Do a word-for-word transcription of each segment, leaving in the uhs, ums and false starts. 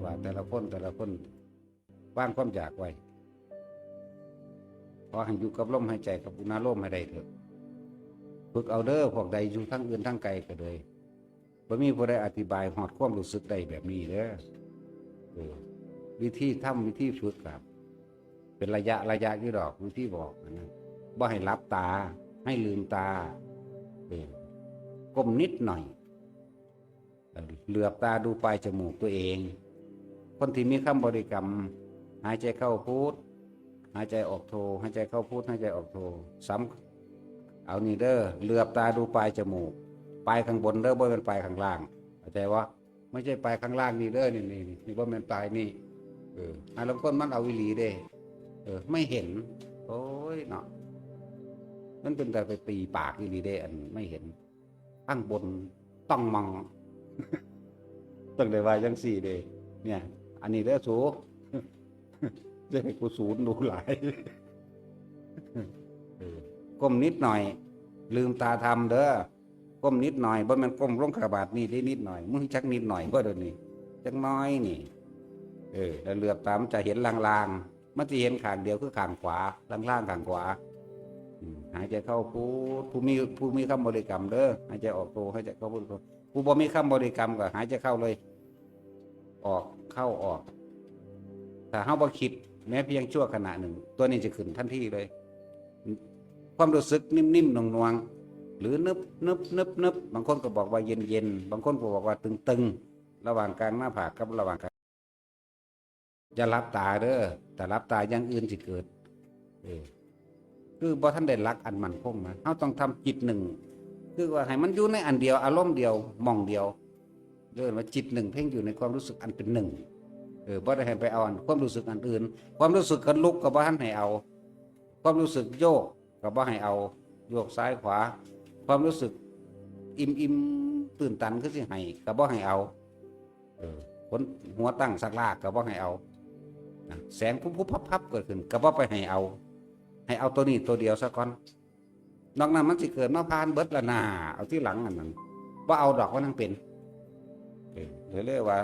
ว่าแต่ละคนแต่ละคนวางความอยากไว้ ขอให้อยู่กับลมหายใจกับอุณาโลมให้ได้เถอะ ฝึกเอาเด้อ พวกใดอยู่ทั้งอื่นทั้งไกลก็เลย บ่มีผู้ใดอธิบายฮอดความรู้สึกได้แบบนี้เด้อ เออ วิธีทำวิธีฝึกครับ เป็นระยะระยะอยู่ดอก วิธีบอกนะ บ่ให้หลับตา ให้ลืมตา เออ ก้มนิดหน่อย เออ เหลือบตาดูปลายจมูกตัวเอง คนที่มีคำบริกรรม หายใจเข้าพุท หายใจออกโท หายใจเข้าพุท หายใจออกโท สำ เอานี่เด้อ เหลือบตาดูปลายจมูก ปลายข้างบนเด้อ บ่แม่นปลายข้างล่าง เข้าใจวะ ไม่ใช่ปลายข้างล่างนี่เด้อ นี่ นี่ นี่ นี่บ่แม่นปลายนี่ เออ หาลางคนมันเอาอีหลีเด้ เออ ไม่เห็น โอ้ยเนาะ มันเป็นแต่ไปตีปากอีหลีเด้ อันไม่เห็น ข้างบนต้องมอง ต้องได้ว่าจังซี่เด้ เนี่ย อันนี้เด้อสู จะให้กูสูนดูหลาย เออ ก้มนิดหน่อย ลืมตาทำเด้อ ก้มนิดหน่อย บ่แม่นก้มลงขบาดนี่ได้นิดหน่อย มึงจักนิดหน่อยบ่เดี๋ยวนี้ จักน้อยนี่ เออ แล้วเหลือบตามันจะเห็นลางๆ มันจะเห็นข้างเดียวคือข้างขวา ลางๆ ข้างขวา อืม หายใจเข้าพุท ผู้มี ผู้มีคำบริกรรมเด้อ หายใจออกโท หายใจเข้าพุท ผู้บ่มีคำบริกรรมก็หายใจเข้าเลย ออก เข้า ออก ถ้าเฮาบ่คิดแม้เพียงชั่วขณะหนึ่ง ตัวนี้จะขึ้นทันทีเลย ความรู้สึกนิ่มๆ หน่วงๆ หรือนึบๆ นึบๆ บางคนก็บอกว่าเย็นๆ บางคนก็บอกว่าตึงๆ ระหว่างกลางหน้าผากกับระหว่างกลาง อย่าหลับตาเด้อ แต่หลับตาอย่างอื่นสิเกิด เออ คือบ่ทันได้หลักอันมั่นคงนะ เฮาต้องทำจิตหนึ่ง คือว่าให้มันอยู่ในอันเดียว อารมณ์เดียว หม่องเดียว เรียกว่าจิตหนึ่งเพ่งอยู่ในความรู้สึกอันเป็นหนึ่ง เออ บ่ได้ให้ไปเอาอัน ความรู้สึกอันอื่น ความรู้สึกขนลุกก็บ่ทันให้เอา ความรู้สึกโยกก็บ่ให้เอา โยกซ้ายขวา ความรู้สึกอิ่มๆ ตื่นตันคือสิให้ก็บ่ให้เอา เออ คนหัวตั้งสักลากก็บ่ให้เอา นะ แสงพุบๆ พับๆ เกิดขึ้นก็บ่ไปให้เอา ให้เอาตัวนี้ตัวเดียวซะก่อน นอกนั้นมันสิเกิดมาผ่านเบิดละนา เอาที่หลังอันนั้น บ่เอาดอกว่านั่งเป็น เออ เลยเรียกว่า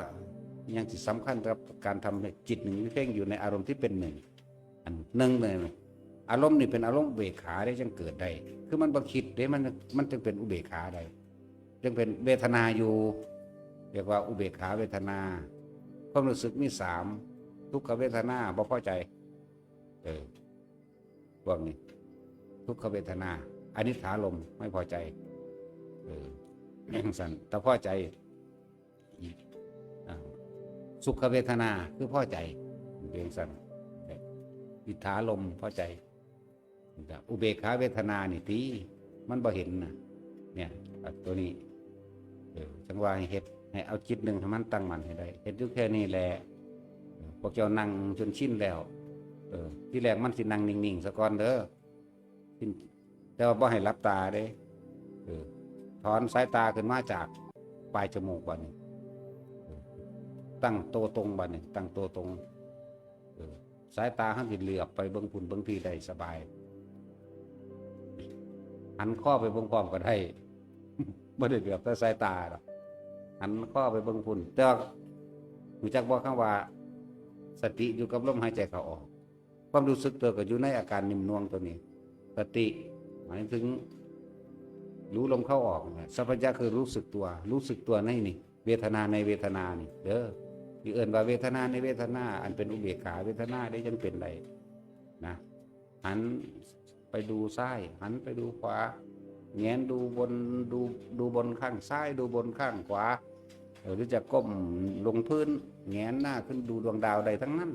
ยังสิสำคัญกับการทำให้จิตหนึ่งเพ่งอยู่ในอารมณ์ที่เป็นหนึ่ง อันหนึ่งเลย อารมณ์นี่เป็นอารมณ์อุเบกขาได้จังเกิดได้ คือมันบ่คิดเด้ มัน มันจึงเป็นอุเบกขาได้ ยังเป็นเวทนาอยู่ เรียกว่าอุเบกขาเวทนา ความรู้สึกมีสาม ทุกขเวทนา บ่พอใจ เออ พวกนี้ ทุกขเวทนา อนิจจารมณ์ ไม่พอใจ เออ จั่งซั่น แต่พอใจ อ่า สุขเวทนา คือพอใจ เป็นจั่งซั่น อิทธารมณ์ พอใจ อุเบกขาเวทนานี่ติ มันบ่เห็นนะ เนี่ย อ่ะ ตัวนี้ เออ จั่งว่าให้เฮ็ด ให้เอาจิตหนึ่งให้มันตั้งมั่นให้ได้ เฮ็ดอยู่แค่นี้แหละ พวกเจ้านั่งจนชินแล้ว เออ ที่แรกมันสินั่งนิ่งๆ ซะก่อนเด้อ ชิน แต่ว่าบ่ให้หลับตาเด้ เออ ถอนสายตาขึ้นมาจากปลายจมูกบัดนี้ เออ ตั้งตัวตรงบัดนี้ ตั้งตัวตรง เออ สายตาเฮาสิเหลือบไปเบิ่งพุ้นเบิ่งพี้ได้สบาย หันคอไปเบิ่งพร้อมก็ได้ บ่ได้เหลือบแต่สายตาดอก หันคอไปเบิ่งพุ้น แต่ว่ารู้จักบ่คำว่า สติอยู่กับลมหายใจเข้าออก ความรู้สึกตัวก็อยู่ในอาการนิ่มนวลตัวนี้ สติหมายถึงรู้ลมเข้าออกนะ สัมปชัญญะคือรู้สึกตัว รู้สึกตัวในนี่ เวทนาในเวทนานี่เด้อ ที่เอิ้นว่าเวทนาในเวทนา อันเป็นอุเบกขาเวทนาได้ยังเป็นได้นะ หันไปดูซ้าย หันไปดูขวา แงนดูบน ดู ดูบนข้างซ้าย ดูบนข้างขวา เออ หรือจะก้มลงพื้น แงนหน้าขึ้นดูดวงดาวได้ทั้งนั้น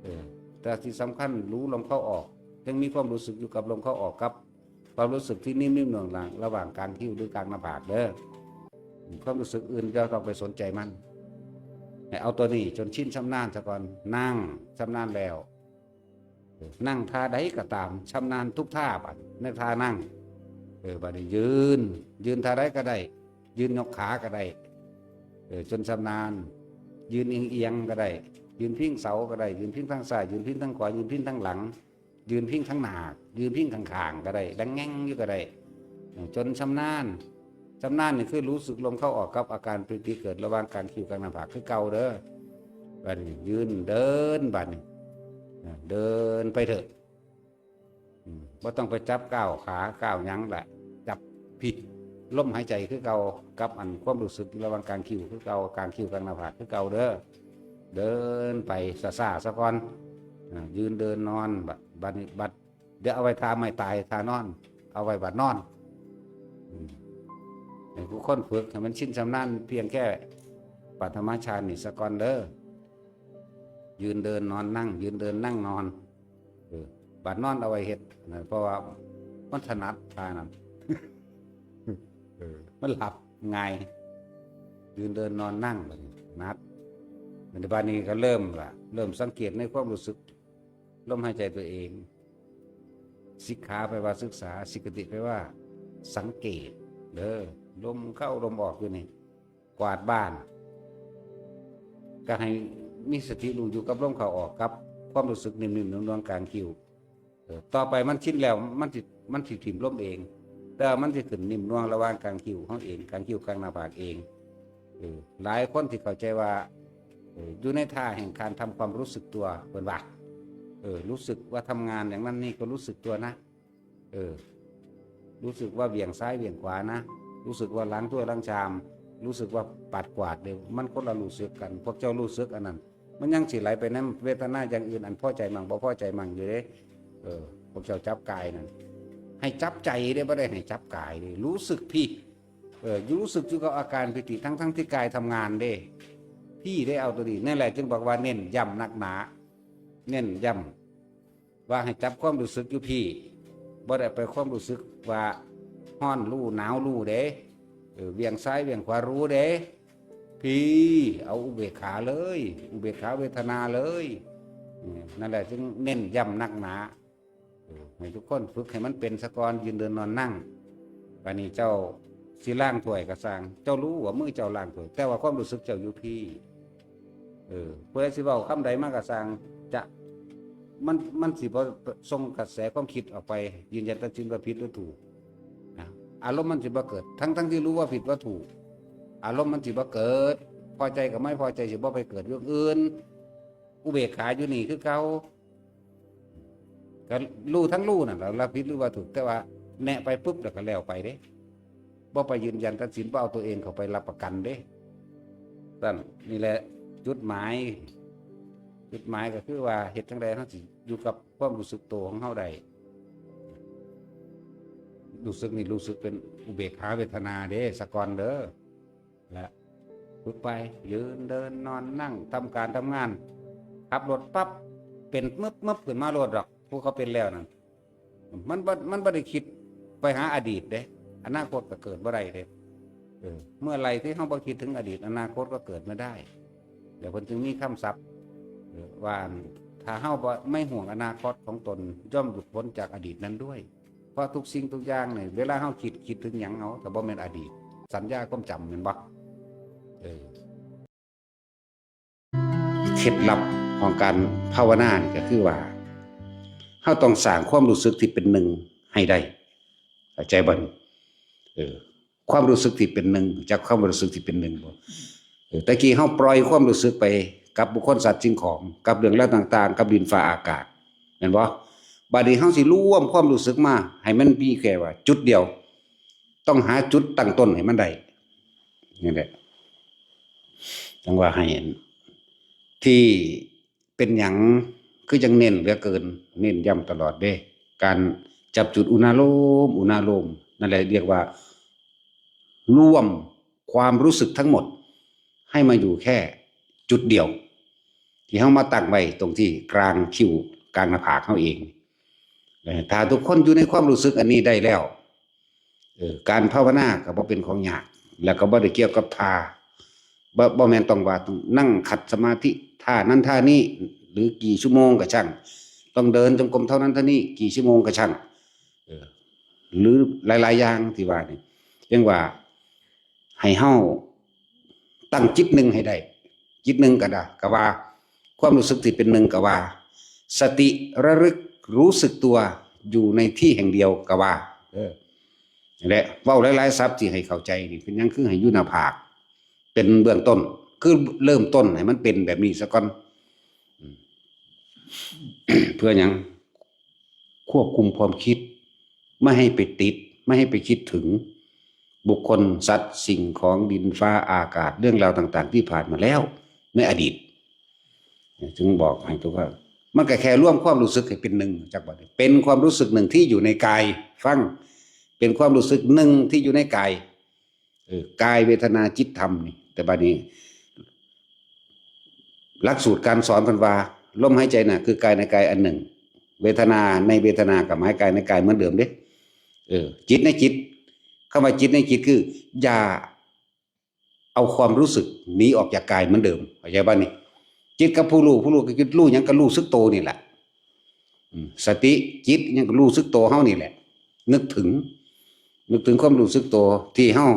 เออ แต่ที่สำคัญรู้ลมเข้าออก ยังมีความรู้สึกอยู่กับลมเข้าออกครับ ความรู้สึกที่นิ่มๆ หน่วงๆ ระหว่างกลางคิ้วหรือกลางหน้าผากเด้อ ความรู้สึกอื่นอย่าต้องไปสนใจมัน ให้เอาตัวนี้จนชินชำนาญซะก่อน นั่งชำนาญแล้ว นั่งท่าใดก็ตาม ชำนาญทุกท่าบัด ในท่านั่ง เออ บัดนี้ยืน ยืนท่าใดก็ได้ ยืนยกขาก็ได้ เออ จนชำนาญ ยืนเอียงๆ ก็ได้ ยืนพิงเสาก็ได้ ยืนพิงทางซ้าย ยืนพิงทางขวา ยืนพิงทางหลัง ยืนพิงทางหน้า ยืนพิงข้างๆ ก็ได้ ดังแง่งอยู่ก็ได้ เออ จนชำนาญ ชำนาญนี่คือรู้สึกลมเข้าออกกับอาการปีติเกิดระหว่างกลางคิ้วกลางหน้าผากคือเก่าเด้อ บัดนี้ยืนเดิน บัดนี้ อ่า เดินไปเถอะ อืม บ่ต้องไปจับก้าวขาก้าวหยังละ จับพี้ ลมหายใจคือเก่า กับอันความรู้สึกระหว่างกลางคิ้วคือเก่า กลางคิ้วกลางหน้าผากคือเก่าเด้อ เดินไปซ่าๆ ซะก่อน อ่า ยืนเดินนอน บัด บัดนี้ บัด เดี๋ยวเอาไว้ท่าไม้ตาย ท่านอน เอาไว้บัดนอน อืม ให้ผู้คนฝึกให้มันชินชำนาญเพียงแค่ปฐมฌานนี่ซะก่อนเด้อ ยืนเดินนอนนั่ง ยืนเดินนั่งนอน เออ บัดนอนเอาไว้เฮ็ดนะ เพราะว่ามันถนัดท่านั้น เออ มันหลับง่าย ยืนเดินนอนนั่ง บัดนี้ถนัด บัดนี้ก็เริ่มละ เริ่มสังเกตในความรู้สึก ลมหายใจตัวเอง สิกขาแปลว่าศึกษา สิกขติแปลว่าสังเกต เด้อ ลมเข้าลมออกอยู่นี่ กวาดบ้าน ก็ให้มีสติรู้อยู่กับลมเข้าออก กับความรู้สึกนิ่มๆ นวลๆ กลางคิ้ว เออ ต่อไปมันชินแล้ว มันสิ มันสิถิ่มลมเอง แต่ว่ามันสิขึ้นนิ่มนวลระหว่างกลางคิ้วเฮาเอง กลางคิ้วกลางหน้าผากเอง เออ หลายคนที่เข้าใจว่า เออ อยู่ในท่าแห่งการทำความรู้สึกตัว เพิ่นว่า เออ รู้สึกว่าทำงานอย่างนั้นนี่ก็รู้สึกตัวนะ เออ รู้สึกว่าเหวี่ยงซ้ายเหวี่ยงขวานะ รู้สึกว่าล้างถ้วยล้างชาม รู้สึกว่าปัดกวาดเด้ มันคนละรู้สึกกัน พวกเจ้ารู้สึกอันนั้น มันยังสิไหลไปนำเวทนาอย่างอื่น อันพอใจมั่งบ่พอใจมั่งอยู่เด้ เออ พวกเจ้าจับกายนั่น ให้จับใจเด้ บ่ได้ให้จับกายเด้ รู้สึกพี้ เออ รู้สึกอยู่กับอาการปีติ ทั้งๆ ที่กายทำงานเด้ พี้เด้ เอาตัวนี้ นั่นแหละจึงบอกว่าเน้นย้ำหนักหนา เน้นย้ำ ว่าให้จับความรู้สึกอยู่พี้ บ่ได้ไปความรู้สึกว่าฮ้อนรู้หนาวรู้เด้ เออ เหวี่ยงซ้ายเหวี่ยงขวารู้เด้ พี้ เอาอุเบกขาเลย อุเบกขาเวทนาเลย อืม นั่นแหละจึงเน้นย้ำหนักหนา เออ ให้ทุกคนฝึกให้มันเป็นซะก่อน ยืนเดินนอนนั่ง บัดนี้เจ้าสิล้างถ้วยก็ซ่าง เจ้ารู้ว่ามือเจ้าล้างถ้วย แต่ว่าความรู้สึกเจ้าอยู่พี้ เออ ผู้ใดสิเว้าคำใดมาก็ซ่าง จะ มัน มันสิบ่ส่งกระแสความคิดออกไป ยืนยันตัดสินว่าผิดหรือถูกนะ อารมณ์มันสิบ่เกิด ทั้งๆ ที่รู้ว่าผิดว่าถูก อารมณ์มันสิบ่เกิด พอใจกับไม่พอใจสิบ่ไปเกิดเรื่องอื่น อุเบกขาอยู่นี่คือเก่า ก็รู้ทั้งรู้นั่นแหละ ว่าผิดหรือว่าถูก แต่ว่าแนะไปปุ๊บแล้วก็แล้วไปเด้ บ่ไปยืนยันตัดสิน บ่เอาตัวเองเข้าไปรับประกันเด้ นั่น นี่แหละจุดหมาย จุดหมายก็คือว่าเฮ็ดจั่งใดเฮาสิอยู่กับความรู้สึกตัวของเฮาได้ รู้สึกนี่รู้สึกเป็นอุเบกขาเวทนาเด้ สะก่อนเด้อ และฝึกไป ยืนเดินนอนนั่ง ทำการทำงาน ขับรถปั๊บ เป็นมึบๆ ขึ้นมาโลดดอก ผู้เขาเป็นแล้วนั่น มันบ่ มันบ่ได้คิดไปหาอดีตเด้ อนาคตก็เกิดบ่ได้เด้ เออ เมื่อไหร่ที่เฮาบ่คิดถึงอดีต อนาคตก็เกิดไม่ได้ เดี๋ยวเพิ่นจึงมีคำศัพท์ เออ ว่าถ้าเฮาบ่ ไม่ห่วงอนาคตของตน ย่อมหลุดพ้นจากอดีตนั้นด้วย เพราะทุกสิ่งทุกอย่างนี่ เวลาเฮาคิด คิดถึงหยังเอา แต่บ่แม่นอดีต สัญญาความจำแม่นบ่ เออ เคล็ดลับของการภาวนานี่ก็คือว่า เฮาต้องสร้างความรู้สึกที่เป็นหนึ่งให้ได้ เข้าใจบ่นี่ เออ ความรู้สึกที่เป็นหนึ่ง จักความรู้สึกที่เป็นหนึ่งบ่ เออ แต่กี้เฮาปล่อยความรู้สึกไปกับบุคคลสัตว์สิ่งของ กับเรื่องราวต่างๆ กับดินฟ้าอากาศ แม่นบ่ บัดนี้เฮาสิรวมความรู้สึกมาให้มันมีแค่ว่าจุดเดียว ต้องหาจุดตั้งต้นให้มันได้ นี่แหละ จั่งว่าให้เห็น ที่เป็นหยังคือจั่งเน้นเหลือเกิน เน้นย้ำตลอดเด้ การจับจุดอุณาโลม อุณาโลม นั่นแหละเรียกว่า รวมความรู้สึกทั้งหมด ให้มาอยู่แค่จุดเดียว ที่เฮามาตั้งไว้ตรงที่กลางคิ้ว กลางหน้าผากเฮาเอง เออ ถ้าทุกคนอยู่ในความรู้สึกอันนี้ได้แล้ว เออ การภาวนาก็บ่เป็นของยาก แล้วก็บ่ได้เกี่ยวกับท่า บ่ บ่แม่นต้องว่าต้องนั่งขัดสมาธิท่านั้นท่านี้ หรือกี่ชั่วโมงก็ช่าง ต้องเดินจงกรมเท่านั้นเท่านี้ กี่ชั่วโมงก็ช่าง เออ หรือหลายๆ อย่างที่ว่านี่ เรียกว่า ให้เฮาตั้งจิตหนึ่งให้ได้ จิตหนึ่งก็ได้ ก็ว่า ความรู้สึกที่เป็นหนึ่งก็ว่า สติระลึกรู้สึกตัวอยู่ในที่แห่งเดียวก็ว่า เออ นี่แหละ เว้าหลายๆศัพท์ที่ให้เข้าใจนี่ เป็นหยังคือให้อยู่หน้าผาก เป็นเบื้องต้น คือเริ่มต้นให้มันเป็นแบบนี้ซะก่อน อืม เพื่อหยัง ควบคุมความคิด ไม่ให้ไปติด ไม่ให้ไปคิดถึง บุคคล สัตว์ สิ่งของ ดินฟ้าอากาศ เรื่องราวต่างๆที่ผ่านมาแล้ว ในอดีต จึงบอกให้ทุกคน มันก็แค่รวมความรู้สึกให้เป็นหนึ่ง จักบัดนี้ เป็นความรู้สึกหนึ่งที่อยู่ในกาย ฟัง เป็นความรู้สึกหนึ่งที่อยู่ในกาย เออ กาย เวทนา จิต ธรรมนี่ แต่บัดนี้ หลักสูตรการสอนเพิ่นว่า ลมหายใจน่ะ คือกายในกายอันหนึ่ง เวทนาในเวทนาก็หมายกายในกายเหมือนเดิมเด้ เออ จิตในจิต คำว่าจิตในจิตคือ อย่าเอาความรู้สึกหนีออกจากกายเหมือนเดิม เข้าใจบ่นี่ จิตกับผู้รู้ ผู้รู้ก็คือรู้หยัง ก็รู้สึกโตนี่แหละ อืม สติ จิต หยัง ก็รู้สึกโตเฮานี่แหละ นึกถึง นึกถึงความรู้สึกโตที่เฮา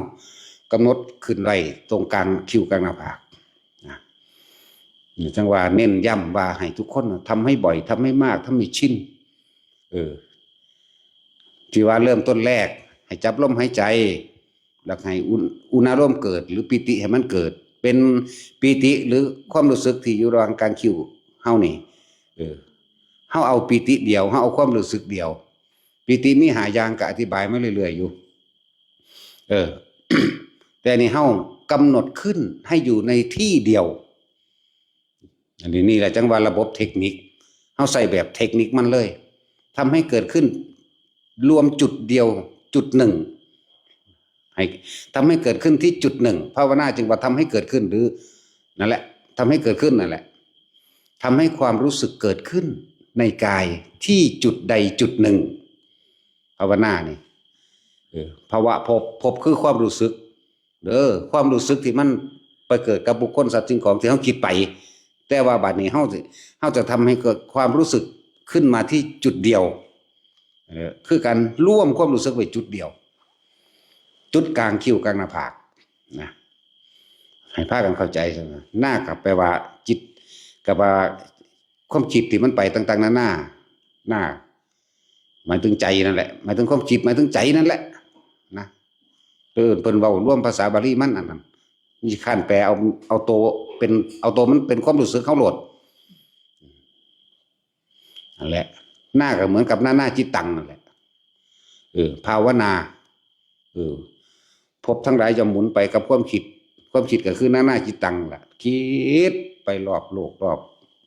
กำหนดขึ้นไว้ตรงกลางคิ้วกลางหน้าผากนะ นี่จังว่าเน้นย้ำว่าให้ทุกคนน่ะทำให้บ่อย ทำให้มาก ทำให้ชิน เออ ที่ว่าเริ่มต้นแรก ให้จับลมหายใจ แล้วให้อุณ- อุณาโลมเกิด หรือปีติให้มันเกิด เป็นปีติหรือความรู้สึกที่อยู่ระหว่างกลางคิ้วเฮานี่ เออ เฮาเอาปีติเดียว เฮาเอาความรู้สึกเดียว ปีติมีห้าอย่างก็อธิบายมาเรื่อยๆอยู่ เออ แต่นี่เฮากำหนดขึ้นให้อยู่ในที่เดียว อันนี้ นี่แหละจังว่าระบบเทคนิค เฮาใช้แบบเทคนิคมันเลย ทำให้เกิดขึ้น รวมจุดเดียว จุดหนึ่ง ให้ ทำให้เกิดขึ้นที่จุดหนึ่ง ภาวนาจึงว่าทำให้เกิดขึ้น หรือ นั่นแหละ ทำให้เกิดขึ้นนั่นแหละ ทำให้ความรู้สึกเกิดขึ้นในกายที่จุดใดจุดหนึ่ง ภาวนานี่ เออ ภวะพบ พบคือความรู้สึก เด้อ ความรู้สึกที่มันไปเกิดกับบุคคล สัตว์ สิ่งของที่เฮาคิดไป แต่ว่าบัดนี้เฮาสิ เฮาจะทำให้เกิดความรู้สึกขึ้นมาที่จุดเดียว เออ คือการรวมความรู้สึกไว้จุดเดียว จุดกลางคิ้วกลางหน้าผากนะ ให้พากันเข้าใจซะนะ หน้าก็แปลว่าจิต ก็ว่าความคิดที่มันไปต่างๆนานา หน้า หมายถึงใจนั่นแหละ หมายถึงความคิด หมายถึงใจนั่นแหละนะ เออ เพิ่นเว้ารวมภาษาบาลีมันอันนั้น นี่คันแปลเอา เอาโตเป็น เอาโตมันเป็นความรู้สึกเฮาโลด นั่นแหละ หน้าก็เหมือนกับหน้าหน้าจิตตังนั่นแหละ เออ ภาวนา เออ ภพทั้งหลายย่อมหมุนไปกับความคิด ความคิดก็คือหน้าหน้าจิตตังล่ะ คิดไปรอบโลกรอบ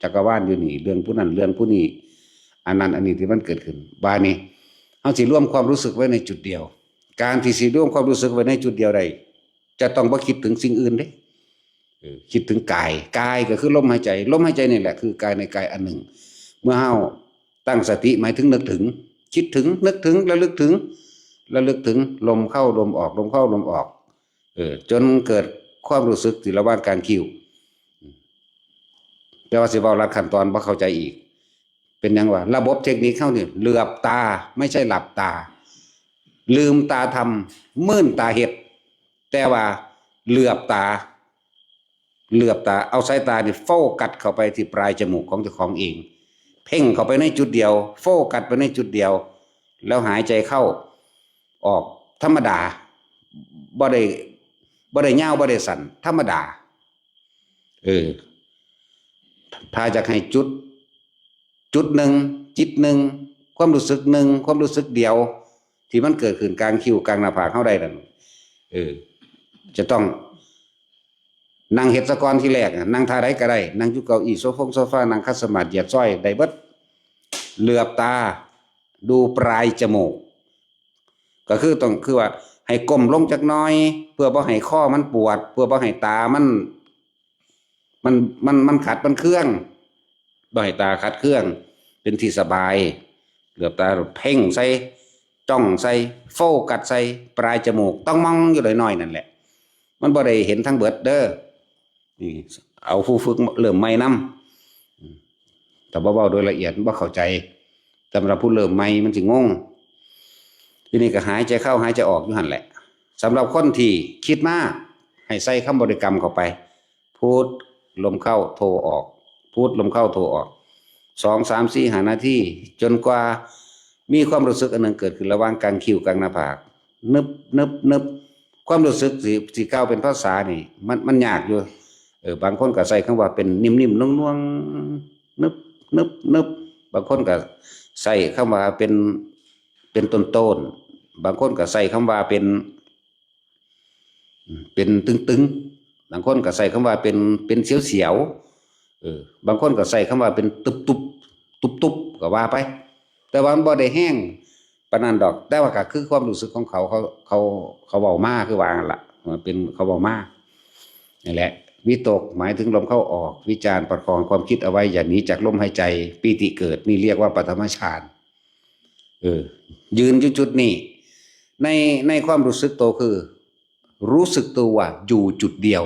จักรวาลอยู่นี่ เรื่องผู้นั้นเรื่องผู้นี้ อันนั้นอันนี้ที่มันเกิดขึ้น บาดนี้ เฮาสิรวมความรู้สึกไว้ในจุดเดียว การที่สิรวมความรู้สึกไว้ในจุดเดียวได้ จะต้องบ่คิดถึงสิ่งอื่นเด้ เออ คิดถึงกาย กายก็คือลมหายใจ ลมหายใจนี่แหละคือกายในกายอันหนึ่ง เมื่อเฮาตั้งสติหมายถึงนึกถึง คิดถึง นึกถึง ระลึกถึง ระลึกถึงลมเข้าลมออก ลมเข้าลมออก เออ จนเกิดความรู้สึกที่ระหว่างกลางคิ้ว แต่ว่าสิเว้าลัดขั้นตอนบ่เข้าใจอีก เป็นหยังวะ ระบบเทคนิคเฮานี่ เหลือบตา ไม่ใช่หลับตา ลืมตาทำ มืนตาเฮ็ด แต่ว่าเหลือบตา เหลือบตา เอาสายตานี่โฟกัสเข้าไปที่ปลายจมูกของเจ้าของเอง เพ่งเข้าไปในจุดเดียว โฟกัสไปในจุดเดียว แล้วหายใจเข้าออกธรรมดา บ่ได้ บ่ได้ยาว บ่ได้สั้น ธรรมดา เออ ถ้าอยากให้จุด จุดหนึ่ง จิตหนึ่ง ความรู้สึกหนึ่ง ความรู้สึกเดียว ที่มันเกิดขึ้นกลางคิ้วกลางหน้าผากเฮาได้นั่น เออ จะต้องนั่งเฮ็ดซะก่อนทีแรกอะ นั่งท่าใดก็ได้ นั่งอยู่เก้าอี้ โซฟงโซฟา นั่งขัดสมาธิ เหยียดซอย ได้เบิด เหลือบตา ดูปลายจมูก ก็คือต้อง คือว่าให้ก้มลงจักหน่อย เพื่อบ่ให้คอมันปวด เพื่อบ่ให้ตามัน มัน มัน มันขัดมันเคือง บ่ให้ตาขัดเคือง เป็นที่สบาย เหลือบตาเพ่งใส่ จ้องใส่ โฟกัสใส่ ปลายจมูก ต้องมองอยู่น้อยๆนั่นแหละ มันบ่ได้เห็นทั้งเบิดเด้อ นี่ เอาผู้ฝึกเริ่มใหม่นำ ถ้าบ่เว้าโดยละเอียดบ่เข้าใจ สำหรับผู้เริ่มใหม่มันสิงง ทีนี้ก็หายใจเข้าหายใจออกอยู่หั่นแหละ สำหรับคนที่คิดมาก ให้ใส่คำบริกรรมเข้าไป พุท ลมเข้า โท ออก พุท ลมเข้า โท ออก สอง สาม สี่ ห้า นาที จนกว่ามีความรู้สึกอันหนึ่งเกิดขึ้นระหว่างกลางคิ้วกลางหน้าผาก นึบนึบนึบ ความรู้สึกสิสิกล่าวเป็นภาษานี่ มันมันยากอยู่ เออ บางคนก็ใช้คำว่าเป็นนิ่มๆนวลๆ นึบนึบนึบ บางคนก็ใช้คำว่าเป็น เป็นต้นๆ บางคนก็ใช้คำว่าเป็น เป็นตึงๆ บางคนก็ใช้คำว่าเป็น เป็นเสียวๆ เออ บางคนก็ใช้คำว่าเป็นตุบๆ ตุบๆ ก็ว่าไป แต่ว่ามันบ่ได้แฮงปานนั้นดอก แต่ว่าก็คือความรู้สึกของเขา เขา เขา เขาเว้ามา คือว่าหั่นล่ะ มันเป็น เขาเว้ามา นี่แหละ วิตกหมายถึงลมเข้าออก วิจารประคองความคิดเอาไว้ อย่าหนีจากลมหายใจ ปีติเกิด นี่เรียกว่าปฐมฌาน เออ ยืนอยู่จุดนี้ ใน ในความรู้สึกโตคือ รู้สึกตัวอยู่จุดเดียว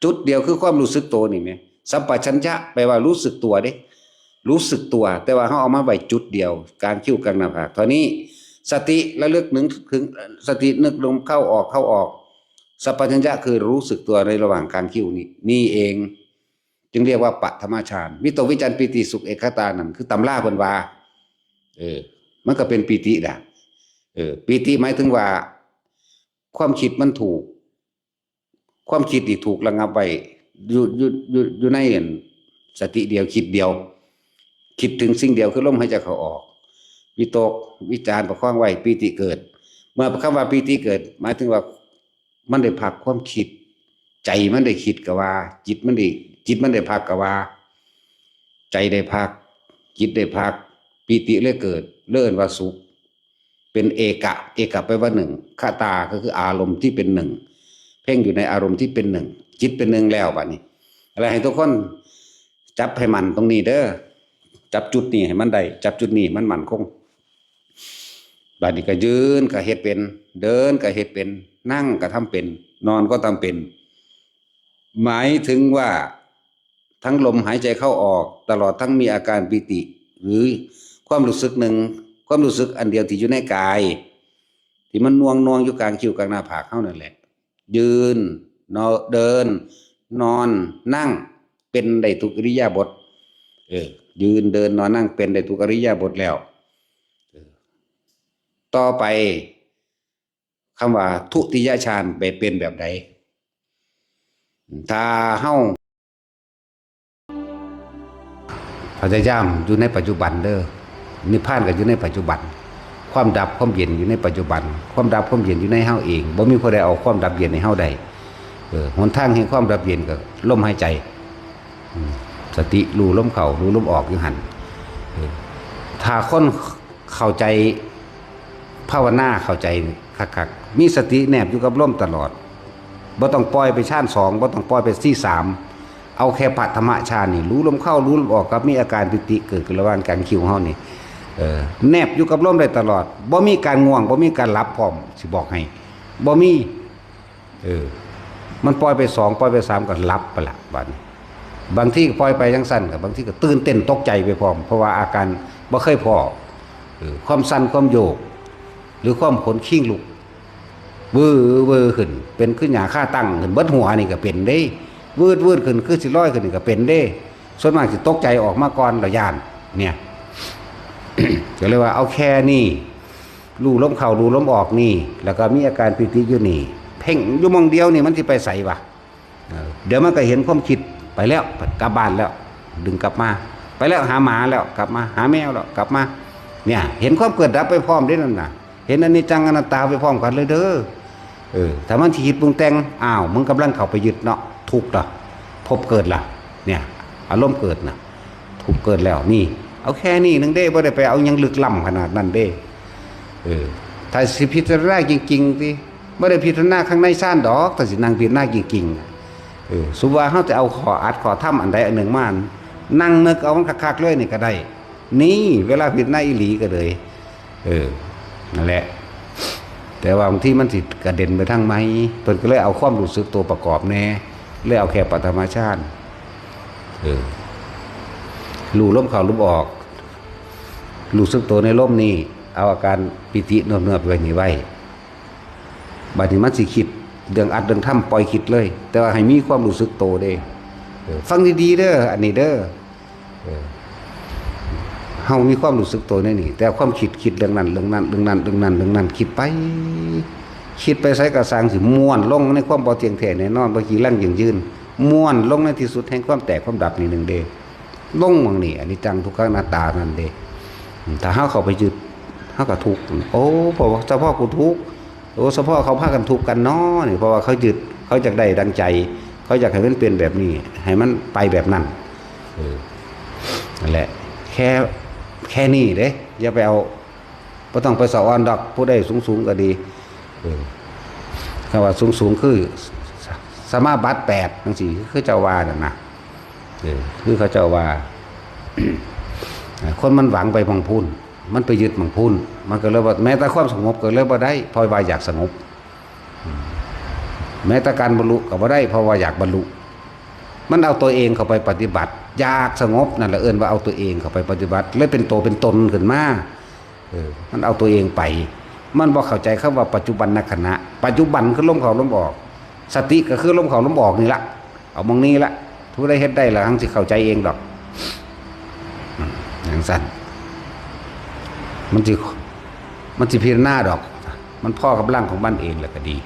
จุดเดียวคือความรู้สึกโตนี่แหม สัมปชัญญะแปลว่ารู้สึกตัวเด้ รู้สึกตัว แต่ว่าเฮาเอามาไว้จุดเดียว กลางคิ้วกลางหน้าผาก เท่านี้ สติระลึกนึกถึง สตินึกลมเข้าออก เข้าออก สัมปชัญญะคือรู้สึกตัวในระหว่างกลางคิ้วนี่ นี่เอง จึงเรียกว่าปฐมฌาน วิตกวิจารปีติสุขเอกคตานั่นคือตำราเพิ่นว่า เออ มันก็เป็นปีตินะ เออ ปีติหมายถึงว่า ความคิดมันถูก ความคิดนี่ถูกระงับไว้ อยู่ อยู่ อยู่ อยู่ในอันสติเดียว คิดเดียว คิดถึงสิ่งเดียวคือลมหายใจเข้าออก วิตกวิจารประคองไว้ ปีติเกิด เมื่อคำว่าปีติเกิด หมายถึงว่ามันได้พักความคิด ใจมันได้คิดก็ว่า จิตมันได้ จิตมันได้พักก็ว่า ใจได้พัก จิตได้พัก ปีติเลยเกิด เลยเอิ้นว่าสุข เป็นเอกะ เอกะแปลว่าหนึ่ง คตาก็คืออารมณ์ที่เป็นหนึ่ง เพ่งอยู่ในอารมณ์ที่เป็นหนึ่ง จิตเป็นหนึ่งแล้วบัดนี้ อะไรให้ทุกคนจับให้มั่นตรงนี้เด้อ จับจุดนี้ให้มันได้ จับจุดนี้ให้มันมั่นคง บัดนี้ก็ยืนก็เฮ็ดเป็น เดินก็เฮ็ดเป็น นั่งก็ทำเป็น นอนก็ทำเป็น หมายถึงว่าทั้งลมหายใจเข้าออก ตลอดทั้งมีอาการปีติ หรือความรู้สึกหนึ่ง ความรู้สึกอันเดียวที่อยู่ในกาย ที่มันน่วงน่วงอยู่กลางคิ้วกลางหน้าผากเฮานั่นแหละ ยืน นอน เดิน นอน นั่ง เป็นได้ทุกอิริยาบถ เออ ยืน เดิน นอน นั่ง เป็นได้ทุกอิริยาบถแล้ว เออ ต่อไป คำว่าทุติยฌานไปเป็นแบบใด ถ้าเฮาพยายามอยู่ในปัจจุบันเด้อ นิพพานก็อยู่ในปัจจุบัน ความดับความเย็นอยู่ในปัจจุบัน ความดับความเย็นอยู่ในเฮาเอง บ่มีผู้ใดเอาความดับเย็นให้เฮาได้ เออ หนทางแห่งความดับเย็นก็ลมหายใจ อืม สติรู้ลมเข้า รู้ลมออกอยู่หั่น เออ ถ้าคนเข้าใจ ภาวนาเข้าใจคักๆ มีสติแนบอยู่กับลมตลอด บ่ต้องปล่อยไปฌานสอง บ่ต้องปล่อยไปที่สาม เอาแค่ปฐมฌานนี่ รู้ลมเข้า รู้ลมออก กับมีอาการปีติเกิดขึ้นระหว่างกลางคิ้วเฮานี่ เออ แนบอยู่กับลมได้ตลอด บ่มีการง่วง บ่มีการหลับพร้อม สิบอกให้ บ่มี เออ มันปล่อยไปสอง ปล่อยไปสาม ก็หลับไปละบัดนี้ บางทีก็ปล่อยไปจังซั่น ก็บางทีก็ตื่นเต้นตกใจไปพร้อม เพราะว่าอาการบ่เคยพ้อ เออ ความสั่น ความโยก หรือความขนคิงลุก วือวือขึ้น เป็นคือหญ้าคาตั้งขึ้น เบิดหัวนี่ก็เป็นเด้ วืดวืดขึ้น คือสิลอยขึ้นนี่ก็เป็นเด้ ส่วนมากสิตกใจออกมาก่อน แล้วย้าน เนี่ย ก็เลยว่าเอาแค่นี้ รู้ลมเข้า รู้ลมออกนี่ แล้วก็มีอาการปีติอยู่นี่ เพ่งอยู่หม่องเดียวนี่ มันสิไปไสวะ เออ เดี๋ยวมันก็เห็นความคิดไปแล้ว กลับบ้านแล้ว ดึงกลับมา ไปแล้ว หาหมาแล้ว กลับมา หาแมวแล้ว กลับมา เนี่ย เห็นความเกิดดับไปพร้อมเด้นั่นน่ะ เห็นอนิจจังอนัตตาไปพร้อมกันเลยเด้อ เออ ถ้ามันสิคิดปรุงแต่ง อ้าว มึงกำลังเข้าไปยึดเนาะ ทุกข์ละ ภพเกิดละ เนี่ย อารมณ์เกิดน่ะ ทุกข์เกิดแล้ว นี่ เอาแค่นี้นึงเด้ บ่ได้ไปเอาหยังลึกล้ำขนาดนั้นเด้ เออ ถ้าสิพิจารณาจริงๆ ติ บ่ได้พิจารณาข้างในฌานดอก ถ้าสินั่งพิจารณาจริงๆ น่ะ เออ สมมุติว่าเฮาจะเอาข้ออัดข้อธรรมอันใดอันหนึ่งมา นั่งนึกเอามันคักๆ เลยนี่ก็ได้ นี่ เวลาพิจารณาอีหลีก็เลย เออ นั่นแหละ แต่ว่าบางทีมันสิกระเด็นไปทางใหม่ เพิ่นก็เลยเอาความรู้สึกตัวประกอบแน่ เลยเอาแค่ปฐมฌาน เออ รู้ลมเข้าลมออก รู้สึกตัวในลมนี่ เอาอาการปีติเนิบๆ ไว้นี่ไว้ บัดนี้มันสิคิด เรื่องอัดเรื่องธรรมปล่อยคิดเลย แต่ว่าให้มีความรู้สึกตัวเด้ เออ ฟังดีๆ เด้อ อันนี้เด้อ เออ เฮามีความรู้สึกตัวในนี่ แต่ความคิด คิดเรื่องนั้นเรื่องนั้นเรื่องนั้นเรื่องนั้นเรื่องนั้น คิดไป คิดไปไสกะซ่าง สิม่วนลงในความบ่เที่ยงแท้แน่นอน บ่จีรังยั่งยืน ม่วนลงในที่สุดแห่งความแตกความดับนี่หนึ่งเด้ ลงหม่องนี่ อนิจจังทุกขังอนัตตานั่นเด้ อืม ถ้าเฮาเข้าไปยึด เฮากะทุกข์ โอ้ เพราะว่าเฉพาะกูทุกข์ โอ้ เฉพาะเขาพากันทุกข์กันเนาะนี่ เพราะว่าเขายึด เขาอยากได้ดังใจ เขาอยากให้มันเป็นแบบนี้ ให้มันไปแบบนั้น เออ นั่นแหละ แค่ แค่นี้เด้ อย่าไปเอา บ่ต้องไปสะออนดอก ผู้ใดสูงๆ ก็ดี เออ คำว่าสูงๆ คือ สมาบัติแปดจังซี้ คือเจ้าว่านั่นนะ เออ คือเขาเจ้าว่า คนมันหวังไปหม่องพู้น มันไปยึดหม่องพู้น มันก็เลยว่า แม้แต่ความสงบก็เลยบ่ได้ เพราะว่าอยากสงบ แม้แต่การบรรลุก็บ่ได้ เพราะว่าอยากบรรลุ มันเอาตัวเองเข้าไปปฏิบัติ อยากสงบนั่นแหละ เอิ้นว่าเอาตัวเองเข้าไปปฏิบัติ เลยเป็นตัวเป็นตนขึ้นมา เออ มันเอาตัวเองไป มันบ่เข้าใจคำว่าปัจจุบันขณะ ปัจจุบันคือลมเข้าลมออก สติก็คือลมเข้าลมออกนี่ละ เอาหม่องนี้ละ ผู้ใดเฮ็ดได้ละ หังสิเข้าใจเองดอก อืม จังซั่น มันสิ มันสิพิจารณาดอก มันพอกำลังของมันเองแหละก็ดี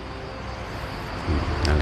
อืม นั่นแหละ